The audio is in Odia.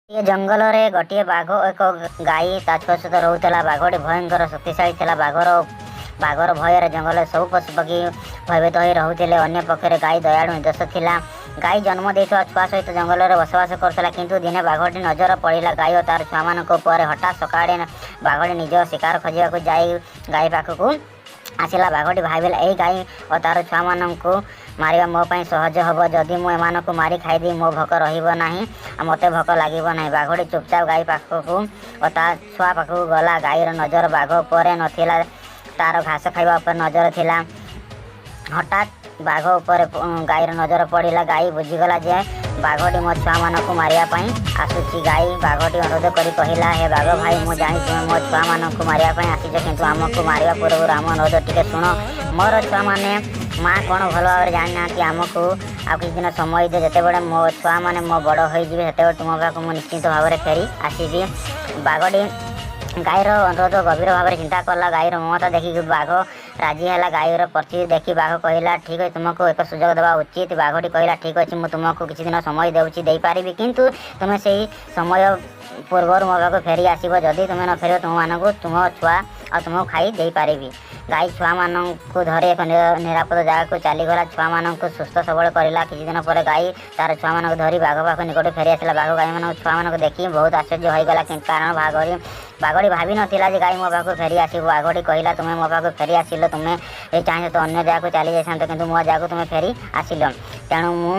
ଏ ଜଙ୍ଗଲରେ ଗୋଟିଏ ବାଘ, ଏକ ଗାଈ ତା ଛୁଆ ସହିତ ରହୁଥିଲା। ବାଘଟି ଭୟଙ୍କର ଶକ୍ତିଶାଳୀ ଥିଲା। ବାଘର ଭୟରେ ଜଙ୍ଗଲରେ ସବୁ ପଶୁପକ୍ଷୀ ଭୟଭୀତ ହୋଇ ରହୁଥିଲେ। ଅନ୍ୟ ପକ୍ଷରେ ଗାଈ ଦୟାଳୁ, ନିର୍ଦ୍ଦୋଷ ଥିଲା। ଗାଈ ଜନ୍ମ ଦେଇଥିବା ଛୁଆ ସହିତ ଜଙ୍ଗଲରେ ବସବାସ କରୁଥିଲା। କିନ୍ତୁ ଦିନେ ବାଘଟି ନଜର ପଡ଼ିଲା ଗାଈ ଓ ତାର ଛୁଆମାନଙ୍କ ଉପରେ। ହଠାତ୍ ସକାଳେ ବାଘଟି ନିଜ ଶିକାର ଖୋଜିବାକୁ ଯାଇ ଗାଈ ପାଖକୁ ଆସିଲା। ବାଘଟି ଭାବିଲା, ଏଇ ଗାଈ ଓ ତାର ଛୁଆମାନଙ୍କୁ ମାରିବା ମୋ ପାଇଁ ସହଜ ହେବ। ଯଦି ମୁଁ ଏମାନଙ୍କୁ ମାରି ଖାଇଦେବି, ମୋ ଭୋକ ରହିବ ନାହିଁ ଆଉ ମୋତେ ଭୋକ ଲାଗିବ ନାହିଁ। ବାଘଟି ଚୁପଚାପ ଗାଈ ପାଖକୁ ଓ ତା ଛୁଆ ପାଖକୁ ଗଲା। ଗାଈର ନଜର ବାଘ ଉପରେ ନଥିଲା, ତାର ଘାସ ଖାଇବା ଉପରେ ନଜର ଥିଲା। ହଠାତ୍ ବାଘ ଉପରେ ଗାଈର ନଜର ପଡ଼ିଲା। ଗାଈ ବୁଝିଗଲା ଯେ ବାଘଟି ମୋ ଛୁଆମାନଙ୍କୁ ମାରିବା ପାଇଁ ଆସୁଛି। ଗାଈ ବାଘଟି ଅନୁରୋଧ କରି କହିଲା, "ହେ ବାଘ ଭାଇ, ମୁଁ ଜାଣି ତୁମେ ମୋ ଛୁଆମାନଙ୍କୁ ମାରିବା ପାଇଁ ଆସିଛ। କିନ୍ତୁ ଆମକୁ ମାରିବା ପୂର୍ବରୁ ଆମ ଅନୁରୋଧ ଟିକେ ଶୁଣ। ମୋର ଛୁଆମାନେ ମା କ'ଣ ଭଲ ଭାବରେ ଜାଣିନାହାନ୍ତି। ଆମକୁ ଆଉ କିଛି ଦିନ ସମୟ ଦିଅ। ଯେତେବେଳେ ମୋ ଛୁଆମାନେ ମୋ ବଡ଼ ହୋଇଯିବେ, ସେତେବେଳେ ତୁମ ପାଖକୁ ମୁଁ ନିଶ୍ଚିତ ଭାବରେ ଫେରି ଆସିବି।" ବାଘଟି ଗାଈର ଅନୁରୋଧ ଗଭୀର ଭାବରେ ଚିନ୍ତା କଲା। ଗାଈର ମମତା ଦେଖିକି ବାଘ ରାଜି ହେଲା। ଗାଈର ପରିସ୍ଥିତି ଦେଖି ବାଘ କହିଲା, "ଠିକ୍ ଅଛି, ତୁମକୁ ଏକ ସୁଯୋଗ ଦେବା ଉଚିତ।" ବାଘଟି କହିଲା, "ଠିକ୍ ଅଛି, ମୁଁ ତୁମକୁ କିଛି ଦିନ ସମୟ ଦେଉଛି, ଦେଇପାରିବି। କିନ୍ତୁ ତୁମେ ସେଇ ସମୟ ପୂର୍ବରୁ ମୋ ପାଖକୁ ଫେରି ଆସିବ। ଯଦି ତୁମେ ନ ଫେରିବ, ତୁମମାନଙ୍କୁ, ତୁମ ଛୁଆ ଆଉ ତୁମକୁ ଖାଇ ଦେଇପାରିବି।" ଗାଈ ଛୁଆମାନଙ୍କୁ ଧରି ଏକ ନିରାପଦ ଜାଗାକୁ ଚାଲିଗଲା। ଛୁଆମାନଙ୍କୁ ସୁସ୍ଥ ସବଳ କରିଲା। କିଛି ଦିନ ପରେ ଗାଈ ତାର ଛୁଆମାନଙ୍କୁ ଧରି ବାଘ ପାଖ ନିକଟକୁ ଫେରି ଆସିଲା। ବାଘ ଗାଈମାନଙ୍କ ଛୁଆମାନଙ୍କୁ ଦେଖି ବହୁତ ଆଶ୍ଚର୍ଯ୍ୟ ହୋଇଗଲା, କାରଣ ବାଘଟି ଭାବିନଥିଲା ଯେ ଗାଈ ମୋ ପାଖକୁ ଫେରି ଆସିବ। ବାଘଟି କହିଲା, "ତୁମେ ମୋ ପାଖକୁ ଫେରି ଆସିଲ। ତୁମେ ଚାହିଁଛ ତ ଅନ୍ୟ ଜାଗାକୁ ଚାଲି ଯାଇଥାନ୍ତ, କିନ୍ତୁ ମୋ ଜାଗାକୁ ତୁମେ ଫେରି ଆସିଲ। ତେଣୁ ମୁଁ